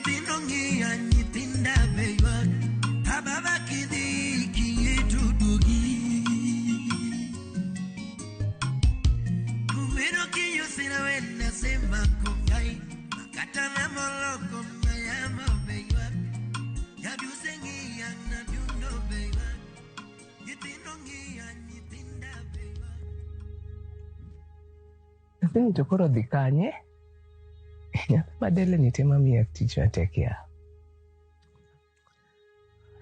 Nyithindo ng'iya, nyithinda be ywak. Ababa kidhi kiyie to duogi. Kumeno kiyusira wena sema kokai. Makata na moloko mayama be ywak. Nyaduse ng'iya, nadundo be ywak. Nyithindo ng'iya, nyithinda be ywak. Nyathini to koro odhi kanye? Nyathi madele ni tema miya tich matek ya.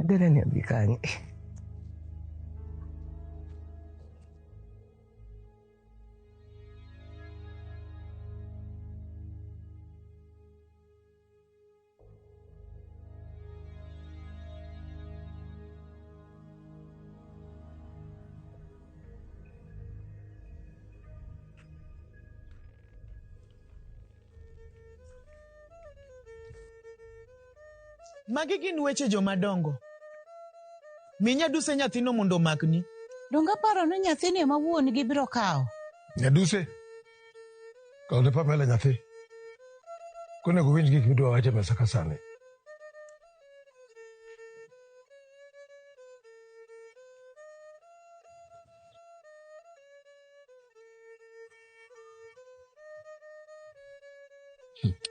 Adele ni odhi kanye? Magi gin weche joma dongo. Mi nyaduse nyathino mondo omakni. Donge aparo ni nyathini ema wuon gi biro kawo? Nyaduse, kaw ne Pamela nyathi. Konego winj gik midwa wacho e mesa ka sani.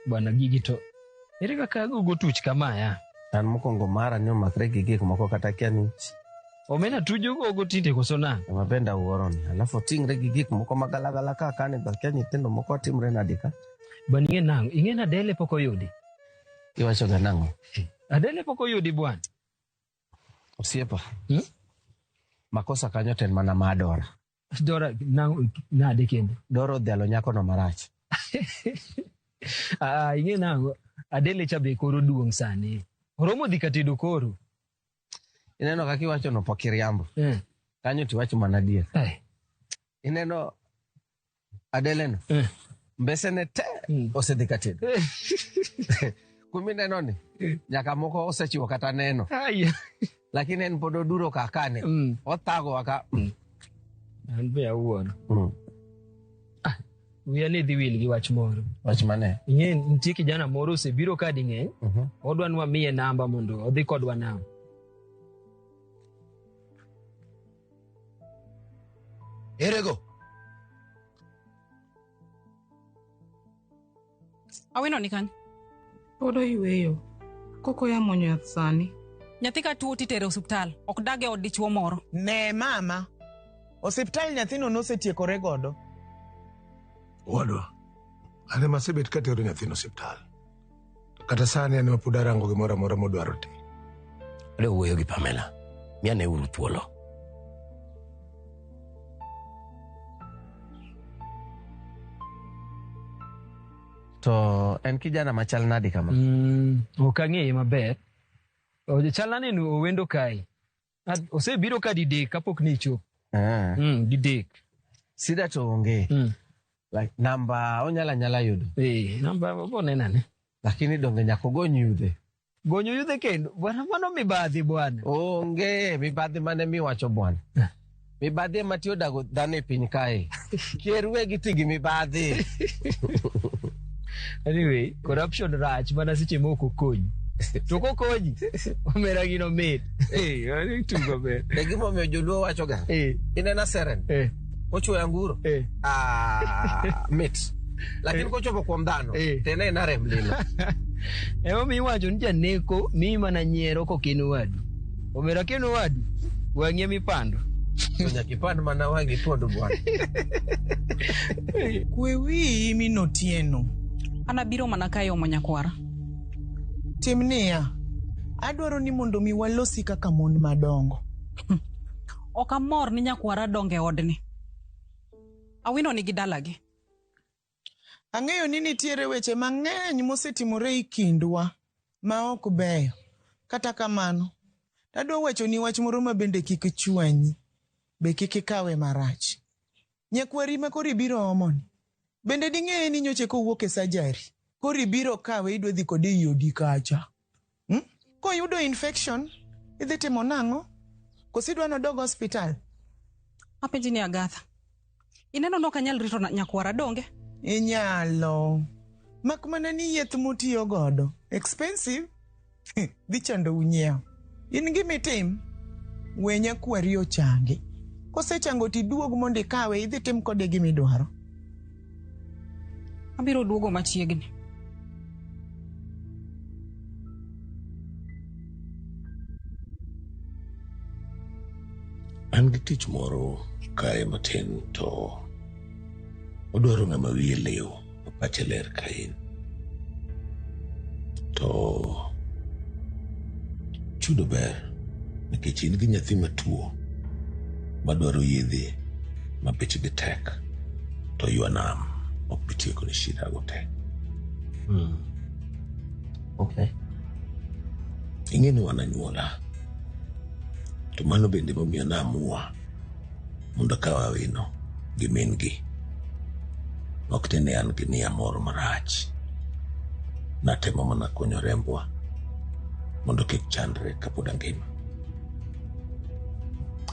Bwana gigi to ere kaka gogo tuch kama ya? An mokwongo mara ni omakre gi gik moko kata kia ni Omena tujo gogo tinde koso nang'o? ema bende awuoro ni. Alafu oting're gi gik moko magalagala ka kane to akia nyithindo moko timre nadi ka. Bwana ing'e nang'o? Ing'e ni Adele pok oyudi. Iwacho ga nang'o? Adele pok oyudi bwana. Osiepa. Hmm? Makosa kanyo to en mana ma Dora. Dora nang'o nade kendo? Dora odhialo nyakono marach. Ah, ing'e nang'o? Adele cha be koro duong' sani. Oromo dhi katedo koro. Ineno kaka iwacho no pok iriambo. Eh. Kanyo to iwacho mana adier. Eh. Ineno Adele no. Eh. Mbesene te osedhi katedo. Kumineno ni nyaka moko osechiwo kata neno. Ai. Lakini en pod oduro kakane. Othagowa ka. An be awuoro. Wiya ne dhi wil gi wach moro. Wach mane? Ing'e nitie kijana moro osebiro ka ding'eny. Odwa ni wamiye namba mondo odhi kodwa nam. Erego. Awino ni kanye? Pod oyweyo. Koko ya muonyo yath sani. Nyathi ka tuo titere osiptal, ok dag e od dichuo moro. Ne mama, osiptal nyathino nosetiekore godo. Owadwa, an ema asebet katero nyathino osiptal. To kata sani an ema pod arango gimoro amora modwaro te. Adwa wuoyo gi Pamela. Miya uru thuolo. To en kijana machal nadi kama? Ok ang'eye maber. Chalna ni owendo kae. Osebiro ka didek kapok ne ichopo. Didek. Sida to onge. Like, namba onyalo anyala yudo. Namba bonenane. Lakini donge nyaka ogony yudhe. Gonyo yudhe kendo. Bwana mano mibadhi bwana. Onge mibadhi mane miwacho bwana. Mibadhi ema tiyo dago dhano e piny kae. Kier wegi ti gi mibadhi. Anyway, corruption rach mana seche moko okonyi. To kokonyi, omera gino mit. Tugo ber. E gimomiyo joluo wacho ga. Ineno seren. Kochuoyo anguro. Ah, mit. Lakini kochopo kuom dhano, to en aena rem lilo. Emomiyo iwacho ni janeko miyi mana nyiero kok in wadu. Omera ka en owadu, wang'i ema ipando. To nyaka ipand mana wang'i ipondo bwana. Kwe wiyi min Otieno. An abiro mana kae omo nyakwara. Tim niya, adwaro ni mondo mi walosi kaka mon madongo. Ok amor ni nyakwara dongo e odni. Awino nigi dalagi. Ang'eyo ni nitiere weche mang'eny mosetimore e kindwa ma ok beyo. Kata kamano, tadwa wachoni wach moro ma bende kik chwanyi, be kik ikawe marach. Nyakwari ma koro ibiro omoni, bende ding'eye ni nyocha kowuok e surgery, koro ibiro kawe idwa dhi kode ei odi kacha. Koyudo infection, idhi timo nang'o? Koso idwa nodog hospital? Apenji ni Agatha, ineno ni ok anyal rito nyakwara donge? Inyalo. Mak mana ni yeth motiyo godo expensive dhi chando unyiewo. In gima itim, we nyakwari ochangi. Kosechango tiduog mondo ikawe idhi tim kode gima idwaro. Abiro duogo machiegni. An gi tich moro kae matin to odwaro ng'ama wiye liw ma pache ler ka in. To chudo ber nikech in gi nyathi matuo madwaro yedhe ma bechgi tek to ywa nam ok bi tieko ni shida go te. Okay. Ing'e ni wan anyuola to mano bende momiyo naamua mondo akaw Awino gi min gi. Ok ni ne an gi nia moro marach. Natemo mana konyo rembwa mondo kik chandre kapod angima.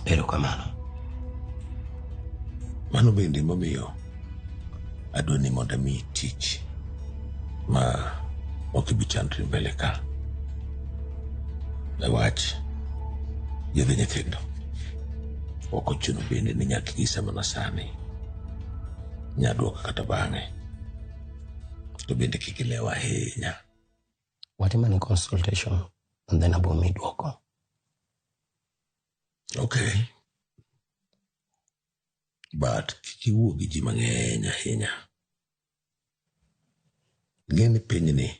Erokamano. Mano bende momiyo adwa ni mondo amiyi tich ma ok ibi chandri mbele ka. E wach yedhe nyithindo. Ok ochuno bende ni nyaka inyisa mana sani. Inya duoka kata bang'e. To bende kik ilew ahinya. Watim ane consultation and then abo miyi duoko. Okay. But kik iwuo gi ji mang'eny ahinya. Ing'e ni pinyni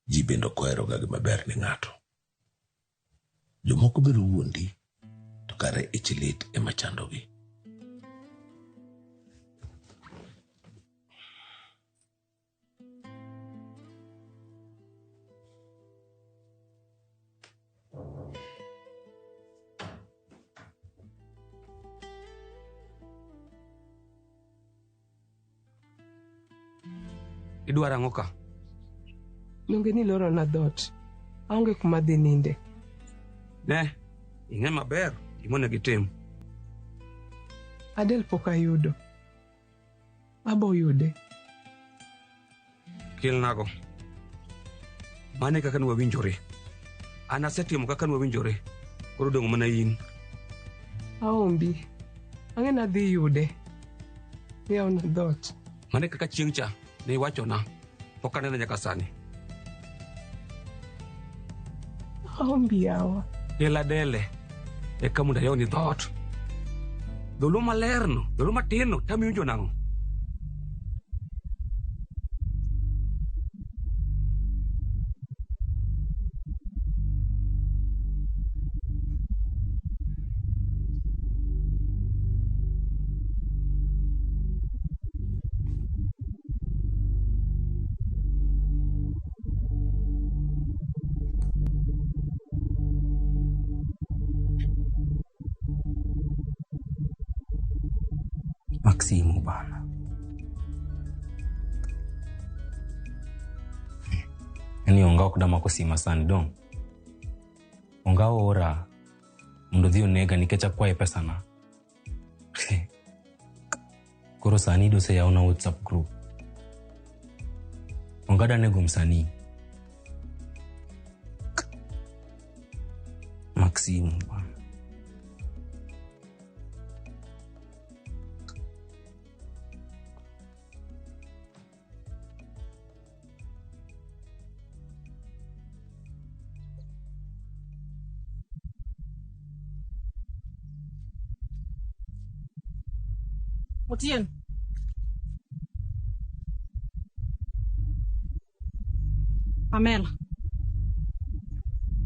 ji bende ok oheroga gima ber ni ng'ato. Jomoko biro wuondi to kare ich lit ema chandogi. Idwaro ang'o ka? Donge nilorona dhoot? Aonge kuma adhi ninde. Ne, ing'e maber gima onego itim. Adel pok ayudo. Abo yude. Kelnago. Mano e kaka ne wawinjore. An asetimo kaka ne wawinjore. Koro odong' mana in. Aombi. Ang'e ni adhi yude. Yawna dhoot. Mano e kaka chieng' cha ne iwachona. Pok anene nyaka sani. Aombi yawa. Kel Adele eka mondo ayawni dhoot. Dholuo malerno, dholuo matinno, tami winjo nang'o? Maximu bana. Yaani onga ok damako sima sani dong. Onga ora mondo odhi onega nikech akwaye pesana. Koro sani doseyawna WhatsApp group. Onga da nego msanii. Maximu bana. Otieno. Pamela.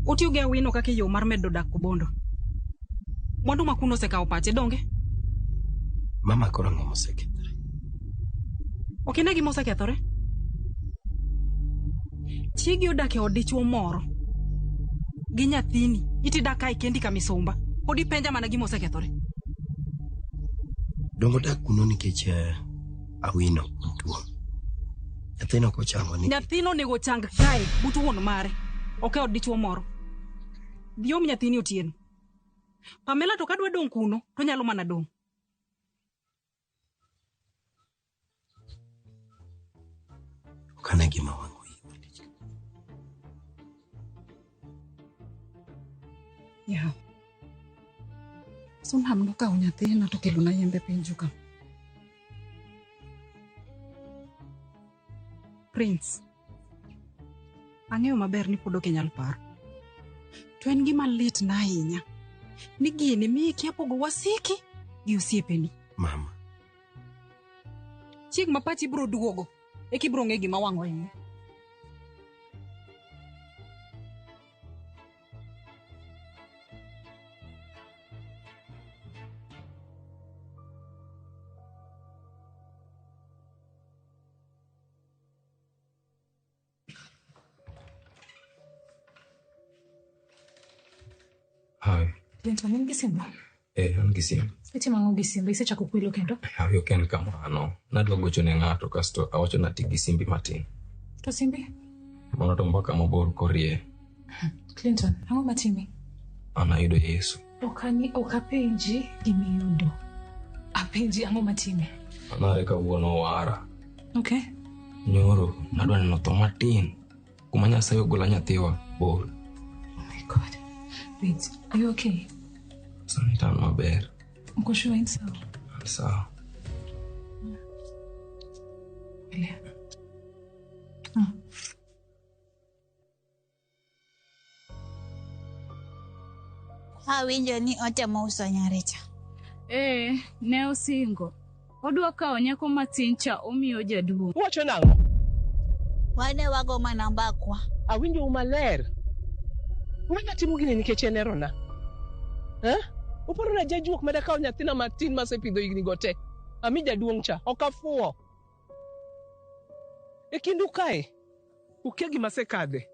Otiyo gi Awino kaka yo mar medo dak Kobondo. Mwandu ma kuno osekawo pache, donge? Mama koro ang'o mosekethore? Ok ine gima osekethore? Chiegi odak e od dichuo moro gi nyathini, itidak kae kendi ka misumba. Pod ipenja mana gima osekethore. Donge odak kuno nikech Awino tuo. Nyathino kochango ni Nyathino onego ochang kae but wuon mare, ok e od dichuo moro. Dhi om nyathini Otieno. Pamela to kadwa dong' kuno, to nyalo mana dong'. Ok Ok ane gima wang'o iyi malich. Ya. Sunham nokawo nyathina to kelona yembe penjo ka. Prince. Ang'eyo maber ni pod ok inyal paro. To en gima lit na ahinya. Ni gini miyi kia pogo wasiki gi osiepeni. Mama. Chieng' ma pachi biro duogo, eka ibiro ng'e gima wang'o iye. Hawi. Clinton, in gi simba? Eh, an gi simu. Itimo ang'o gi simba? Isechako kwelo kendo? Hawi ok en kamano. Nadwa gocho ne ng'ato kasto awacho nati gi simbi matin. To simbi? Mano to mbaka mabor korie. Clinton, ang'o matimi? An ayudo Yesu. Ok ani ok apenji gimiyudo. Apenji ang'o matimi? An are kawuono owara. Okay. Nyoro nadwa neno tho matin. Kuma Nyasaye ogola nyathiwa bor. Oh my God. Wait, are you okay? Sani to an maber. Uko sure in sawa? An sawa. Ele. Awinjo ni otemo uso nyare cha. Ee, ne osingo. Odwa kawo nyako matin cha omiyo jaduong'. Uwacho nang'o? Wane wago mana mbakwa. Awinjou maler. Ng'ama timo gini nikech en herona. Eh? Uparo na jajuok madakaw nyathina matin masepidho higni go te. Ami jaduong' cha, ok afuwo. E kindu kae, ukia gima asekadhe.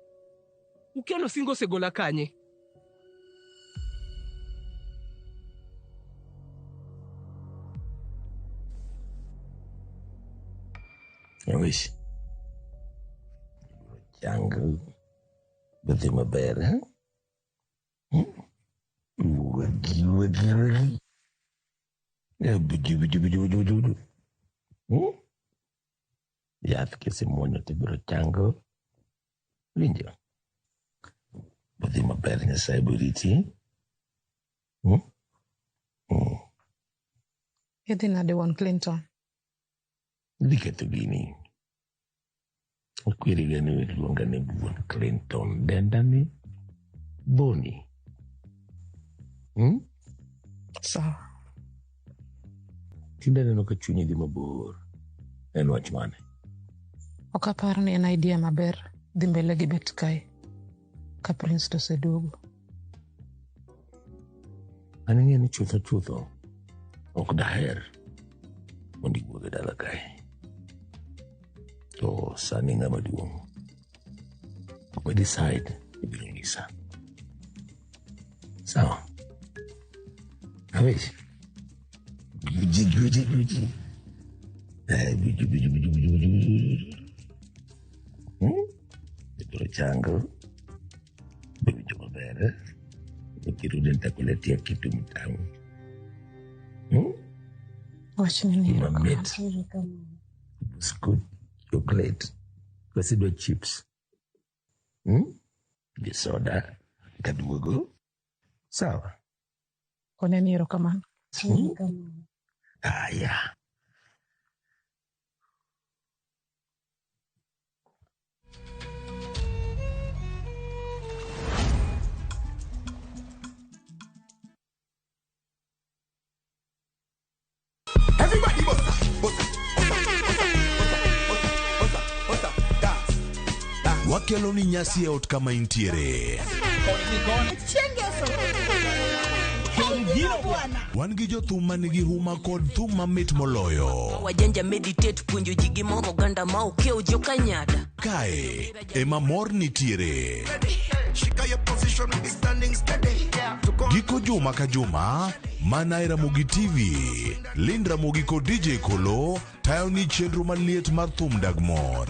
Ukia ni osingo osegola kanye. Awish. Chang bodhi maber, eh? Wagi, wagi, wagi. Eh, buju, buju, buju, buju, buju, buju. Hmm? Yath kisemuonyo to ibiro chango. Winjo? Bodhi maber Nyasaye biro riti. Hmm? Hmm. Idhi nade wuon Clinton? Idhi ketho gini. Akweri ga ni iluonga ni wuon Clinton. Denda ni Boni. Hmm? Sawa. Tinde aneno ka chunyi dhi mabor. En wach mane? Ok apar ni en idea maber dhi mbele gi bet kae. Ka Prince to oseduogo. An ing'e ni chutho chutho ok daher mondo iwuog e dala kae. To sani ng'ama duong'. We decide ibiro nyisa. Sawa. Awish. Guji guji guji. Eh, guji guji guji guji guji guji. Hmm? Ibiro chango. Iwinjo maber eh? Nikirudi nitakuletea kitu mtamu. Hmm? Wachni ni Gima mit. Biscuit, chocolate, kosidwa chips. Hmm? Gi soda. Kaduogo. Sawa. Kone ni erokamano. Hmm? Aya. Everybody bossa, bossa, bossa, bossa, bossa, bossa, bossa, dance. Wakelo ni nyasi e ot kama intiere. Wan gi jothum ma nigi huma kod thum mamit moloyo. Wajanja meditate puonjo ji gi moro oganda ma okiewo jokanyada. Kae ema mor nitiere. Shika your position, we be standing steady. Giko juma ka juma, mana e Ramogi TV. Lind Ramogi kod DJ Kolo tayo ni chenro maliet mar thum dag mor.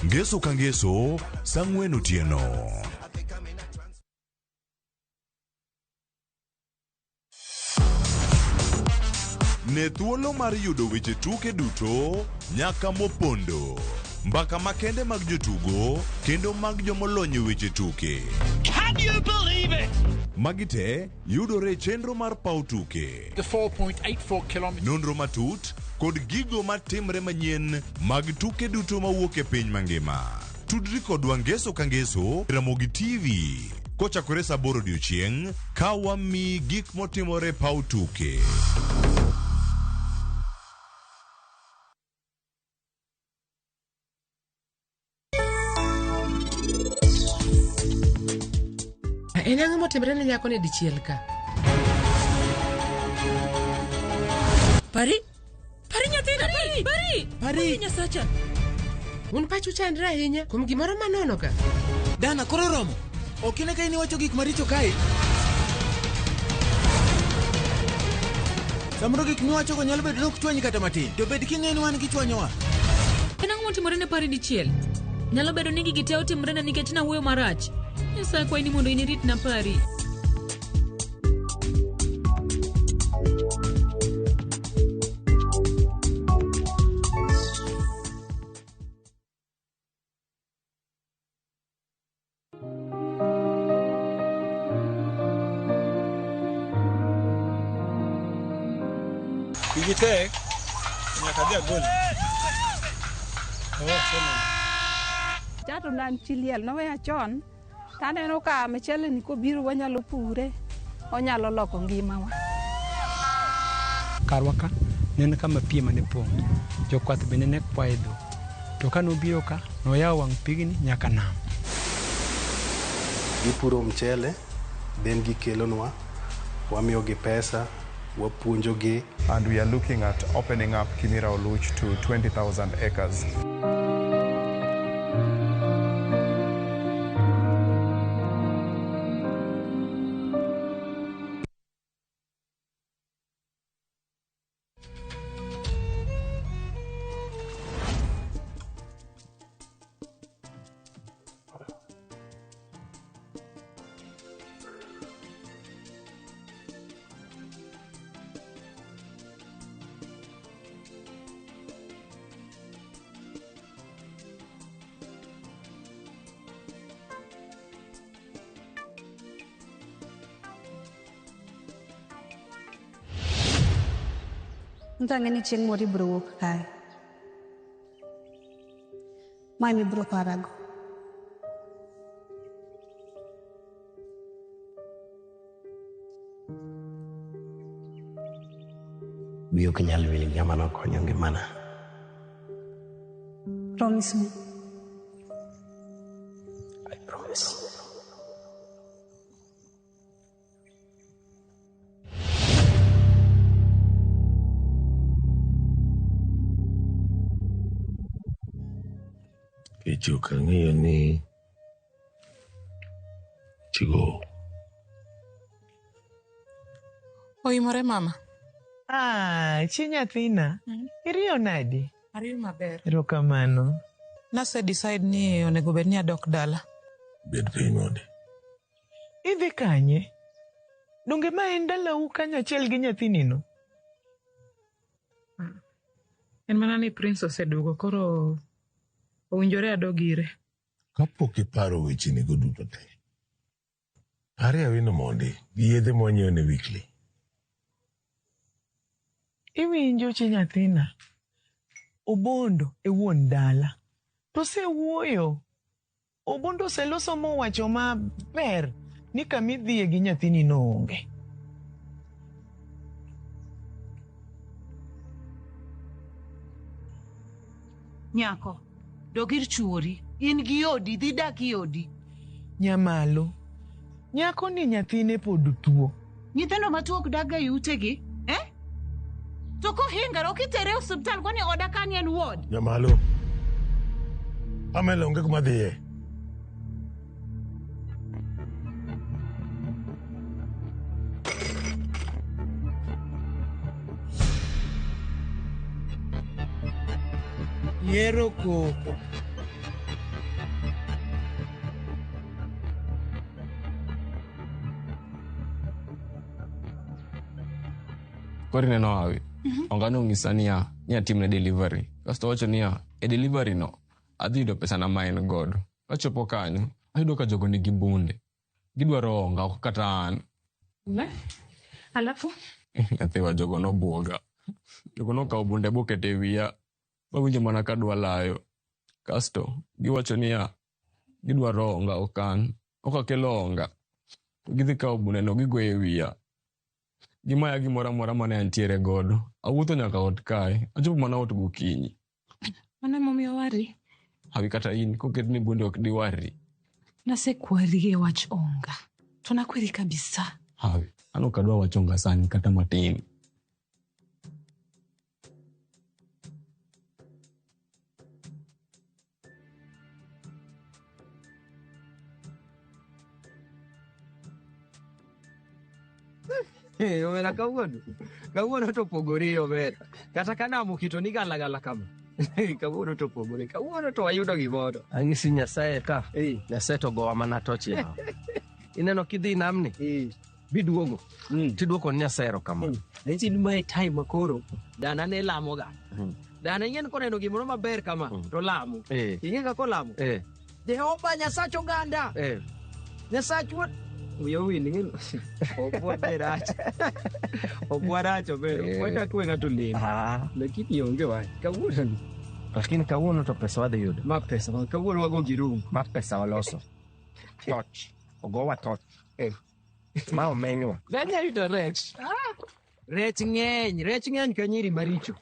Ngeso ka ngeso, saa ang'wen otieno. Ne thuolo mar yudo weche tuke duto nyaka mopondo. Mbaka makende mag jotugo kendo mag jomolony e weche tuke. Can you believe it? Magi te yudore e chenro mar paw tuke. The 4.84 kilometers. Nonro matut kod gigo matimre manyien mag tuke duto mawuok e piny mangima. Tudri kodwa ngeso ka ngeso Ramogi TV kochakore saa 8 odiochieng' ka wamiyi gik motimore paw tuke. En ang'o motimore ne nyakoni dichiel ka? Pari! Pari nyathina! Pari! Pari! Pari! Nyasacha! Un pachu chandre ahinya kuom gimoro manono ka. Dana, koro romo. Ok ine ka in iwacho gik maricho kae. Samoro gik miwachogo nyalo bedo ni ok chwanyi kata matin. To bed king'eyo ni wan gichwanyowa. En ang'o motimore ne Pari dichiel? Nyalo bedo ni gigi te otimorena nikech nawuoyo marach. Nyasaye akwayi ni mondo in iritna Pari. Gigi tek, nyaka adhi agol. Oh, sema. Chato nan chi liel noweya chon taneno ka michele ni kobiro wanyalo pure onyalo loko ngimawa. Karwa ka ne en kama pi ema ne pong'. Jokwath bende ne kwaye dhok. To ka nobiro ka, noyawo wang' pigni nyaka nam. Gipuro mchele, then gikelonwa, wamiyogi pesa, wapuonjogi. And we are looking at opening up Kimira Oluch to 20,000 acres. Ntang'e ni chieng' moro ibiro wuok kae. Ma ema ibiro parago. Wiyi ok nyal wil gi ng'ama nokonyo ngimana. Promise me. I promise. Nikech ok ang'eyo ni tigo Oimore mama. Ah, chi nyathina. Iriyo nadi? Ariyo maber. Erokamano. Nase decide ni onego bed ni adok dala. bed piny mondi. Idhi kanye? Donge ma en dalau kanyachiel gi nyathinino? En mana ni Prince oseduogo koro owinjore adog ire. Kapok iparo wechenigo duto te, parie Awino mondi gi yedhe mwanyiewo ne weekly. Iwinjo chi nyathina? Obondo e wuon dala. To osewuoyo. Obondo oseloso mowacho maber ni kamidhiye gi nyathinino onge. Nyako, dog ir chuori. In gi odi, dhi dak i odi. Nyamalo. Nyako ni nyathine pod tuo. Nyithindo matuo ok dag ga e utegi, eh? To kohingore ok itere e osiptal kwani oda kani en ward. Nyamalo. Pamela onge kuma dhiye. Yiero koko. Koro ineno hawi. Ongano onyisa niya, ni atimne delivery. Kasto owacho niya, e delivery no, Adhi yudo pesana ma en godo. Achopo kanyo, ayudo ka jogo nigi bunde. Gidwaro onga, ok kata an. Ne? Alafu? Nyathiwa jogo nobuoga. Jogo nokawo bunde boketo e wiya. Bawinjo mana ka dwa layo. Kasto, giwacho niya, gidwaro onga ok an. Ok akelo onga. To gidhi kawo bundeno gigoyo e wiya. Gimaya gimoro amora mane antiere godo. Awuotho nyaka ot kae. Achopo mana ot gokinyi. Mano emomiyo wari. Hawi kata in, koket ni bunde ok diwarri. Nasekweri e wach onga. To nakweri kabisa. Hawi, an ok adwa wach onga sani kata matin. Eh, omera kawuono. Kawuono to opogore omera. Kata ka nam okito ni gala gala kama. Kawuono to opogore. Kawuono to wayudo gimoro. Ang'isi Nyasaye ka. Nyasaye to gowa mana toch yawa. Ineno kidhi namni. Biduogo. Tiduoko ni Nyasaye erokamano. Anyisi ni mae time ma koro dana ne lamoga. Dana ing'e ni koneno gimoro maber kama to lamo. Ing'e kaka olamo? Jehova Nyasach oganda. Nyasach wuon wiya owil ing'e ni ok wadhi rach. Ok warach omera. Eh. Wadak we ng'ato lemo. Lakini onge wach. Kawuono ni. Lakini kawuono to pesa wadhi yudo. Ma pesa ma kawuono wago girungu. Ma pesa waloso. Toch. Ogowa toch. Ma omenywa. Danya yudo rech. Rech ng'eny, rech ng'eny ka nyiri maricho.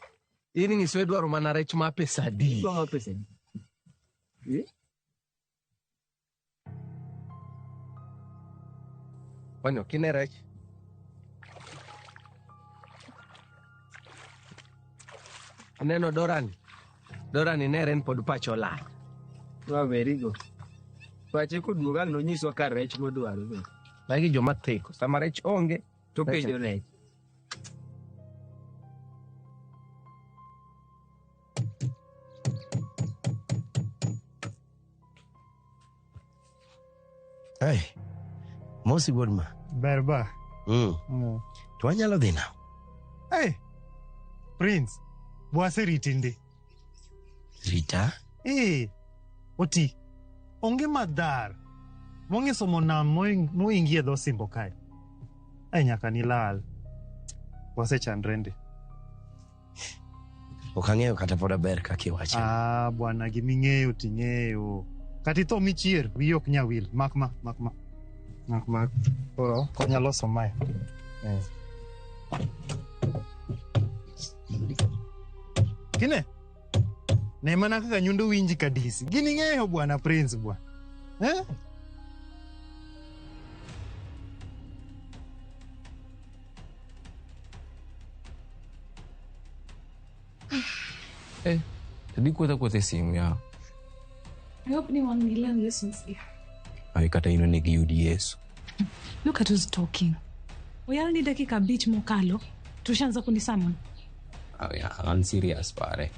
In ng'iso idwaro mana rech ma pesa adi? Idwaro ma pesa adi? Eh? Kwani ok ine rech? Aneno Dorani. Dorani ne en pod pache olal. Wawerigo. Pache koduogo ang' nonyiswa kar rech modwaro. Magi joma thiko. Sama rech onge To penjo rech. Hey, mosi wuod ma. Ber ba. To wanyalo dhi nam. Hey, Prince, waseriti ndi. Rita? Eh, oti. Onge madhar. Mong'e somo nam moingi e dho simbo kae. Ai nyaka nilal. Wasechandre ndi. Ok ang'eyo kata pod aber kaka iwacho. Ah, bwana giming'eyo ting'eyo. Kata itho michier, wiyi ok nya wil. Mak ma, mak ma. Mak ma. Koro, konya loso mae. Eh. Kine? Ne mana kaka nyundo winji kadisi. Gini ng'eyo bwana Prince bwana. Eh? Eh, to dikuotho akuotha e simu yawa. I hope ni wang' learn lessons here. Hawi kata in onego iyud Yesu. Look at who's talking. Oyal ni dakika 5 mokalo tushaanza kunisamon. Hawi, an serious pare.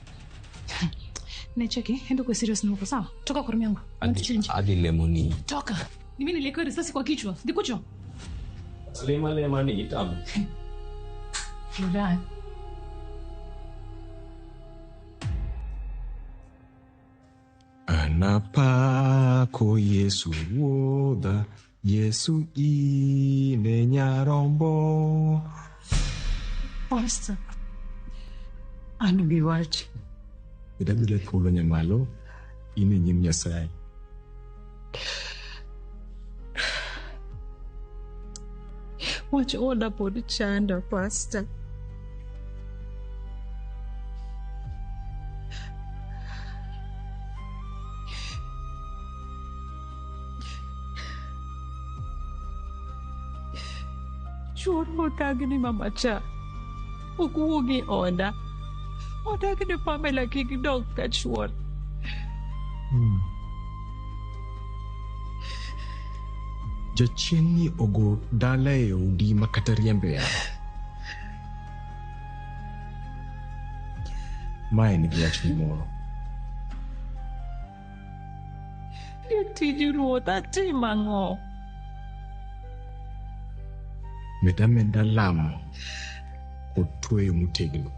Ne cheki, endo kwa serious na uko sawa. Toka kwa room yangu. I want to change. Adhi lemoni. Toka. Ni mimi niliwekewa risasi kwa kichwa. Ndikucho. Lema lema ni itam. Furaha. Anapako Yesu wuodha, Yesu ine nyarombo. Pastor, an gi wach. Bed abeda thuolo nyamalo, in e nyim Nyasaye. Wach oda pod chanda, Pastor. Chuor motagni mama cha. Ok wuog e oda. Odagi ni Pamela kik dog ka chuor. Jachien ni ogo dala e odi ma kata riembe yamo. Mae nigi wachni moro. Jatij ruoth atim ang'o? Med ameda lamo kod tweyo motegno.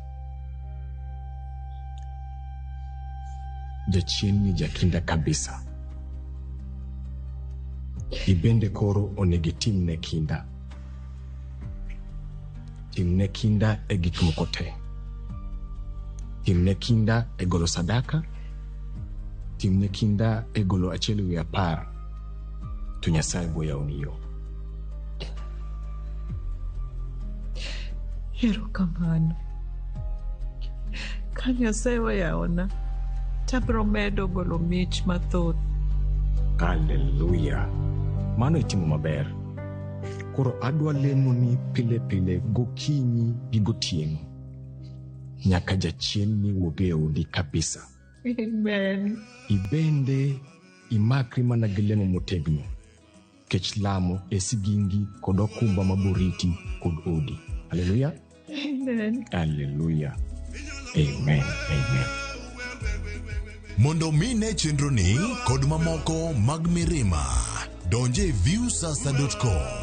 Jachien ni jakinda kabisa. Ibende koro onego itimne kinda. Timne kinda e gik moko te. Timne kinda e golo sadaka. Timne kinda e golo achiel ewi apar. To Nyasaye bo yawoni yo. Erokamano. Ka Nyasaye oyawona, tabro medo golo mich mathoth. Haleluya. Mano itimo maber. Koro adwa lemoni pile pile gokinyi gi gotieno. Nyaka jachien ni wuog e odi kabisa. Amen. Ibende imakri mana gi lemo motegno. Kech lamo e sigingi kod okumba maboriti kod odi. Haleluya. Amen. Haleluya. Amen. Amen. Mondo mi ne chenroni kod mamoko mag Mirima, donje viewsasa.com.